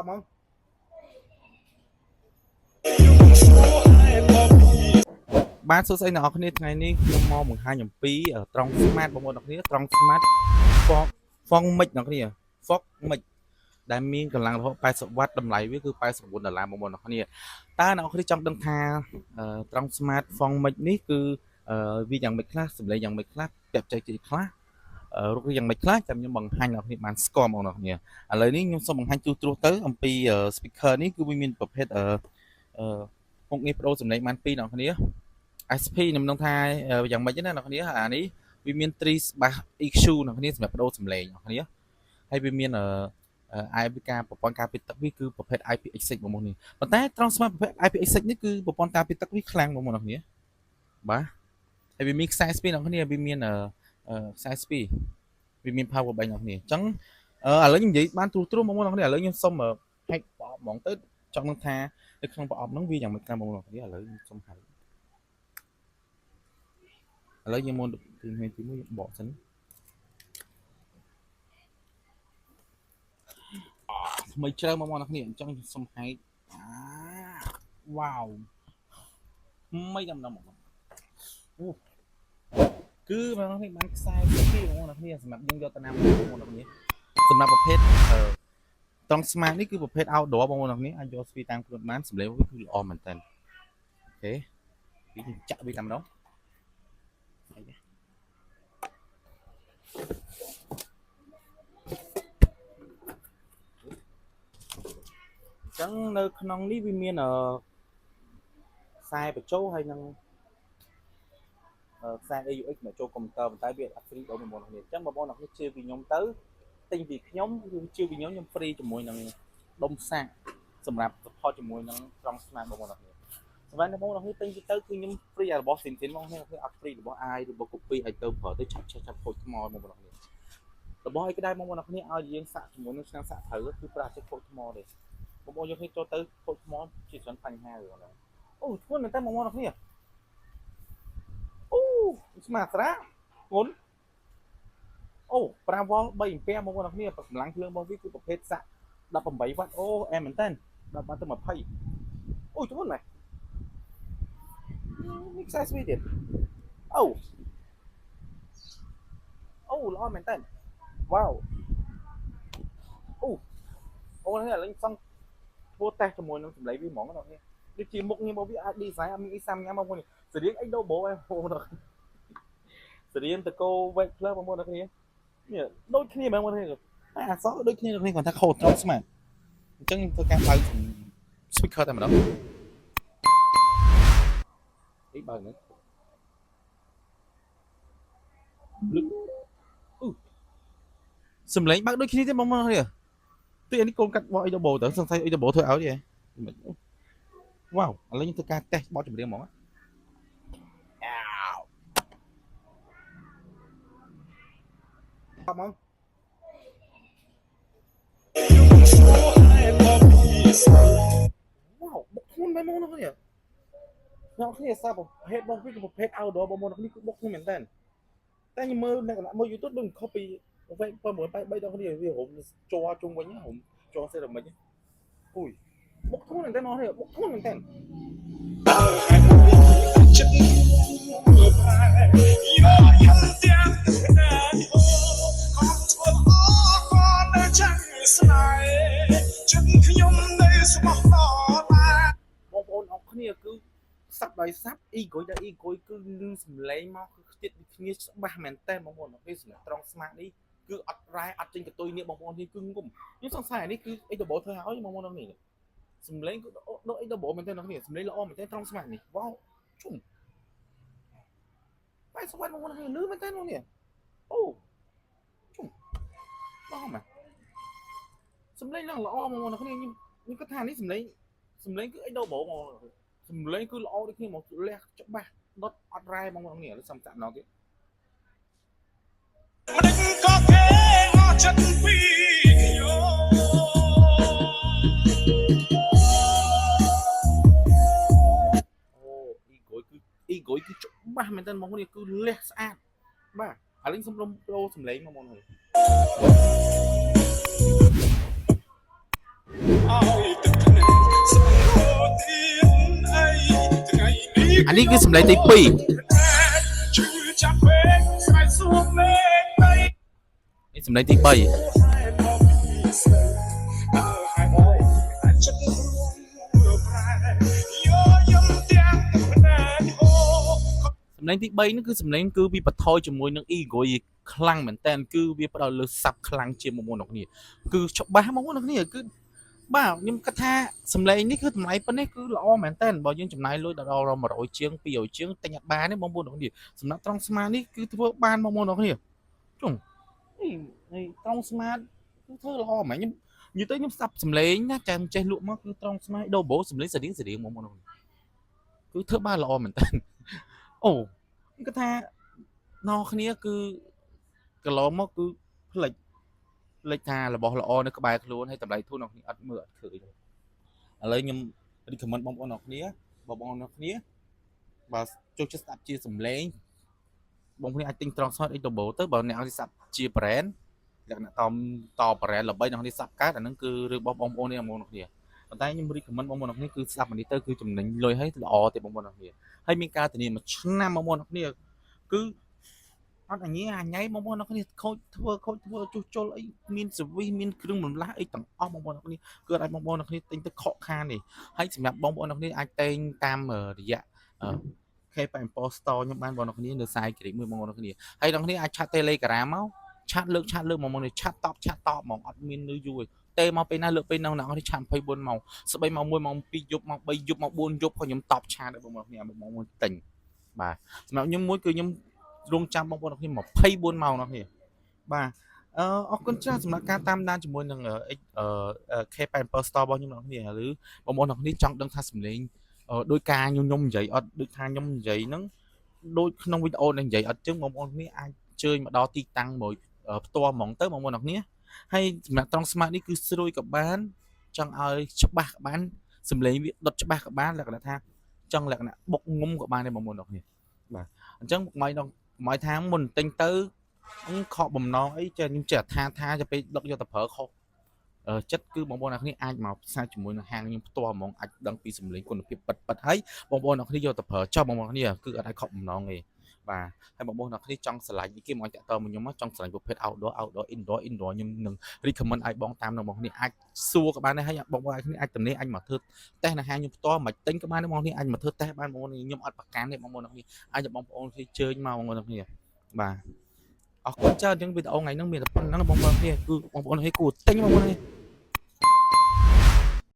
មក បាទសួស្តីអ្នកនរគ្នាថ្ងៃនេះខ្ញុំមកបង្ហាញអំពីត្រង់ smart បងប្អូនអ្នកគ្នាត្រង់ smart ហ្វងមិចអ្នកគ្នា Fog Mic ដែលមានកម្លាំងរហូត80វ៉ាត់តម្លៃវាគឺ89ដុល្លារបងប្អូនអ្នកគ្នាតើអ្នកនរគ្នាចង់ដឹងថាត្រង់ smart Fog Mic នេះគឺវាយ៉ាងម៉េចខ្លះសម្លេងយ៉ាងម៉េចខ្លះពាក់បច្ចេកទេសខ្លះរូបរាងយ៉ាងម៉េចខ្លះចាំខ្ញុំបង្ហាញអ្នកនរគ្នាបានស្គាល់បងប្អូនអ្នកគ្នាឥឡូវនេះខ្ញុំសូមបង្ហាញទូទ្រោះទៅអំពី speaker នេះគឺវាមានប្រភេទអឺអឺមុខងារបដូរសំឡេងបានពីរអ្នកនរគ្នា SP ខ្ញុំមិនដឹងថាយ៉ាងម៉េចទេណាអ្នកគ្នាអានេះវាមាន Tri Bass EQ អ្នកគ្នាសម្រាប់បដូរសំឡេងអ្នកគ្នាហើយវាមានអឺ IP ការប្រព័ន្ធការពារទឹកវាគឺប្រភេទ IPX6 បងប្អូននេះប៉ុន្តែត្រង់ស្មាតប្រភេទ IPX6 នេះគឺប្រព័ន្ធការពារទឹកវាខ្លាំងបងប្អូនអ្នកគ្នាបាទហើយវាមានខ្សែ SP អ្នកគ្នាវាមានខ្សែ SP វាមាន power bank អ្នកគ្នាអញ្ចឹងឥឡូវខ្ញុំនិយាយបានត្រួសត្រាសបងប្អូនអ្នកគ្នាឥឡូវខ្ញុំសុំហែកប្រអប់ហ្មងទៅចង់នឹងថានៅក្នុងប្រអប់ហ្នឹងវាយ៉ាងម៉េចខ្លះបងប្អូនអ្នកគ្នាឥឡូវខ្ញុំសុំហែកឥឡូវយើងមុនទី1យើងបកសិនថ្មីជ្រើបងប្អូនអ្នកគ្នាអញ្ចឹងសុំហែកអាវ៉ាវថ្មីតែម្ដងបងប្អូនអូគឺបងប្អូននេះបានខ្សែពីបងប្អូនអ្នកគ្នាសម្រាប់យើងយកទៅណាបងប្អូនអ្នកគ្នាសម្រាប់ប្រភេទអឺត្រង់ smart នេះគឺប្រភេទ outdoor បងប្អូនអ្នកគ្នាអាចយកស្វីតាមខ្លួនបានសម្លេងវាគឺល្អមែនតើOK វាចាក់វាតែម្ដងអីចឹងនៅក្នុងនេះវាមានអឺខ្សែបញ្ចូលហើយនឹងខ្សែ AUX មកចូលកុំព្យូទ័រប៉ុន្តែវាអត់ free ដល់បងប្អូនគ្នាអញ្ចឹងបងប្អូនអ្នកគ្នាជឿពីខ្ញុំទៅទិញពីខ្ញុំគឺជឿពីខ្ញុំខ្ញុំ free ជាមួយនឹងដុំសាកសម្រាប់ support ជាមួយនឹងត្រង់ smart បងប្អូនអ្នកគ្នាសម្រាប់បងប្អូនអ្នកគ្នាទិញទៅគឺខ្ញុំ free របស់ស៊ីនស៊ីនបងប្អូនគ្នាអត់ free របស់ i របស់ copy ឲ្យទៅប្រើទៅឆាប់ឆេះឆាប់ខូចថ្មបងប្អូនអ្នកគ្នារបស់អីក៏ដែរបងប្អូនអ្នកគ្នាឲ្យយើងសាក់ជាមួយនឹងឆ្នាំងសាក់ត្រូវគឺប្រើចេះខូចថ្មទេបងប្អូនយកគ្នាចូលទៅខូចថ្មជាច្រើនបញ្ហារឿងហ្នឹងអូធ្ងន់មែនតើបងប្អូនអ្នកគ្នាអូស្មាត្រាធ្ងន់អូ5វ៉ុល3អាំពែបងប្អូនអ្នកគ្នាកម្លាំងភ្លើងរបស់វាគឺប្រភេទសាក់18វ៉ាត់អូអែមែនតើ10វ៉ាត់ទៅ20អូធ្ងន់មែននេះខ្សែស្វីទៀតអូអូល្អមែនតើវ៉ាវអូអូនេះឥឡូវសង់ធ្វើតេស្តជាមួយនឹងសម្លេងវាហ្មងណានេះដូចជាមុខងាររបស់វាអាច design អត់មានអីសាំញ៉ាំបងប្អូនសរៀងអីដូបោឯងបងប្អូនសរៀងតកោ Wave Plus បងប្អូនគ្នានេះដូចគ្នាហ្មងបងប្អូនតែអក្សរដូចគ្នាគ្នាគាត់ថាខូចត្រង់ smart អញ្ចឹងធ្វើការបើក speaker តែម្ដងអីបើកនេះលឹកអឺសំឡេងបើកដូចគ្នាទេបងប្អូនគ្នាទីអានេះកូនកាត់បោះអីដបោទៅសង្ស័យអីដបោធ្វើឲ្យទេវ៉ាវឥឡូវខ្ញុំធ្វើការតេស្តបោះចម្រៀងហ្មងអាវមកវ៉ាវបុកធ្ងន់មែនបងប្អូនគ្នាអ្នកគ្នាសារប្រភេទរបស់វាគឺប្រភេទ outdoor បងប្អូនគ្នាគឺបុកធ្ងន់មែនតើតែខ្ញុំមើលលក្ខណៈមើល YouTube ដូចខុសពី V 983ដល់គ្នាវារុំជ័រជុំវិញរុំជ័រសេរ៉ាមិចអូយបុកធ្ងន់មែនតើបងប្អូនបុកធ្ងន់មែនតើ ចិត្តប្រែយកយ៉ាងទាំងណាខំធ្វើអក៏នៅចាំងស្នេហ៍ចិត្តខ្ញុំនៅស្មោះតតែ បងប្អូនអរគ្នាគឺសាប់ដោយសាប់អ៊ីក្រួយដល់អ៊ីក្រួយគឺលឺសំឡេងមកគឺខ្ទៀតដូចគ្នាច្បាស់មែនតើបងប្អូនពេលសម្រាប់ត្រង់ smart នេះគឺអត់រ៉ែអត់ចេញកតុយនេះបងប្អូននេះគឺងុំខ្ញុំសង្ស័យអានេះគឺអីដបធ្វើឲ្យបងប្អូននេះសំឡេងគឺដូចអីដបមែនតើអ្នកនេះសំឡេងល្អមែនតើត្រង់ smart នេះវ៉ាវជុំបែស្វាត់បងប្អូននេះលឺមែនតើបងនេះអូជុំល្អមែនសំឡេងឡើងល្អបងប្អូននេះខ្ញុំខ្ញុំគិតថានេះសំឡេងសំឡេងគឺអីដបបងប្អូនសំឡេងគឺល្អដូចគ្នាមកលះច្បាស់ដុតអត់រ៉ែបងប្អូននេះឥឡូវសុំសាក់ម្ដងទៀត មិនក៏គេអស់ចិត្តពីខ្ញុំ អូអ៊ីក្រួយគឺអ៊ីក្រួយគឺច្បាស់មែនតើបងប្អូននេះគឺលះស្អាតបាទឥឡូវខ្ញុំសុំប្រូសំឡេងមកបងប្អូន ឲ្យទឹកភ្នែកស្មោទៀតអីថ្ងៃនេះ អានេះគឺសម្លេងទី2 ឈឺចាប់ពេកស្រែកសួរមេឃដី នេះសម្លេងទី3 ហេតុមកពីស្នេហ៍អើហើយអីចិត្តរួមប្រែយកយំទាំងភ្នែកអូ សម្លេងទី3នេះគឺសម្លេងគឺវាបន្ថយជាមួយនឹង ego ខ្លាំងមែនតើគឺវាផ្ដោតលើសាប់ខ្លាំងជាងបងប្អូនអ្នកគ្នាគឺច្បាស់បងប្អូនអ្នកគ្នាគឺបាទខ្ញុំគិតថាសម្លេងនេះគឺតម្លៃប៉ុណ្ណេះគឺល្អមែនតើបើយើងចំណាយលុយដល់100ជាង200ជាងទិញអត់បានទេបងប្អូនអ្នកគ្នាសម្រាប់ត្រង់ smart នេះគឺធ្វើបានបងប្អូនអ្នកគ្នាជុំនេះនេះត្រង់ smart គឺធ្វើល្អហ្មងខ្ញុំនិយាយទៅខ្ញុំស្ដាប់សម្លេងណាចាំចេះលក់មកគឺត្រង់ smart ដូបូសម្លេងស្រៀងស្រៀងបងប្អូនអ្នកគ្នាគឺធ្វើបានល្អមែនតើអូខ្ញុំគិតថាណគ្នាគឺកន្លងមកគឺផ្លិចផ្លិចថារបស់ល្អនៅក្បែរខ្លួនហើយតម្លៃធូរអ្នកគ្នាអត់មើលអត់ឃើញទេឥឡូវខ្ញុំ recommend បងប្អូនអ្នកគ្នាបងប្អូនអ្នកគ្នាបើចូលចិត្តស្ដាប់ជាសំឡេងបងប្អូនអាចទិញត្រង់ Smart X Turbo ទៅបើអ្នកឲ្យស្ដាប់ជា brand លក្ខណៈតត brand ល្បីអ្នកនេះស្ដាប់កើតអាហ្នឹងគឺរឿងរបស់បងប្អូននេះបងប្អូនអ្នកគ្នាប៉ុន្តែខ្ញុំ recommend បងប្អូនអ្នកគ្នាគឺស្ដាប់អានេះទៅគឺចំណេញលុយហើយល្អទេបងប្អូនអ្នកគ្នាហើយមានការធានាមួយឆ្នាំបងប្អូនអ្នកគ្នាគឺអត់អញអញ៉ៃបងប្អូនអ្នកគ្នាខូចធ្វើខូចធ្វើជួសជុលអីមាន service មានគ្រឿងបន្លាស់អីទាំងអស់បងប្អូនអ្នកគ្នាគឺអត់ឲ្យបងប្អូនអ្នកគ្នាទិញទៅខកខានទេហើយសម្រាប់បងប្អូនអ្នកគ្នាអាចតែងតាមរយៈ K8 Store ខ្ញុំបានបងប្អូនអ្នកគ្នានៅសាយគ្រីមួយបងប្អូនអ្នកគ្នាហើយអ្នកគ្នាអាច chat Telegram មក chat លើក chat លើកមកមកនេះ chat តប chat តបហ្មងអត់មាននៅយូរទេទេមកពេលណាលើកពេលហ្នឹងអ្នកនរ chat 24ម៉ោងស្បីម៉ោង1ម៉ោង2យប់ម៉ោង3យប់ម៉ោង4យប់ក៏ខ្ញុំតប chat ដល់បងប្អូនគ្នាបងប្អូនទិញបាទសម្រាប់ខ្ញុំមួយគឺខ្ញុំរងចាំបងប្អូនគ្នា24ម៉ោងអ្នកគ្នាបាទអឺអរគុណច្រើនសម្រាប់ការតាមដានជាមួយនឹង K8 Store របស់ខ្ញុំអ្នកគ្នាឬបងប្អូនអ្នកគ្នាចង់ដឹងថាសំឡេងដោយការខ្ញុំនិយាយអត់ដូចថាខ្ញុំនិយាយហ្នឹងដូចក្នុងវីដេអូនេះនិយាយអត់ចឹងបងប្អូនគ្នាអាចជើញមកដល់ទីតាំងមួយផ្ទាល់ហ្មងទៅបងប្អូនអ្នកគ្នាហើយសម្រាប់ត្រង់ smart នេះគឺស្រួយក៏បានចង់ឲ្យច្បាស់ក៏បានសំឡេងវាដុតច្បាស់ក៏បានលក្ខណៈថាចង់លក្ខណៈបុកងុំក៏បានដែរបងប្អូនអ្នកគ្នាបាទអញ្ចឹងកុំឲ្យដល់កុំឲ្យថាមុនទិញទៅខកបំណងអីចេះខ្ញុំចេះថាថាទៅពេលដឹកយកទៅប្រើខុសចិត្តគឺបងប្អូនអ្នកគ្នាអាចមកផ្សារជាមួយនឹងហាងខ្ញុំផ្ទាល់ហ្មងអាចដឹងពីសំឡេងគុណភាពពិតពិតហើយបងប្អូនអ្នកគ្នាយកទៅប្រើចុះបងប្អូនគ្នាគឺអត់ឲ្យខកបំណងទេបាទហើយបងប្អូនអ្នកគ្នាចង់ស្រឡាញ់គេមកតាក់ទងមកខ្ញុំមកចង់ស្រឡាញ់ប្រភេទ outdoor outdoor indoor indoor ខ្ញុំនឹង recommend ឲ្យបងតាមនឹងបងប្អូនគ្នាអាចសួរក៏បានដែរហើយបងប្អូនគ្នាអាចតំណេអាចមកធ្វើតេស្តនៅហាងខ្ញុំផ្ទាល់មិនទិញក៏បានដែរបងប្អូនគ្នាអាចមកធ្វើតេស្តបានបងប្អូនខ្ញុំអត់ប្រកាន់ទេបងប្អូនគ្នាអាចបងប្អូនគ្នាជើញមកបងប្អូនគ្នាបាទអរគុណច្រើនអញ្ចឹងវីដេអូថ្ងៃហ្នឹងមានតែប៉ុណ្្នឹងបងប្អូនគ្នាគឺបងប្អូនគ្នាគួរទិញបងប្អូនគ្នា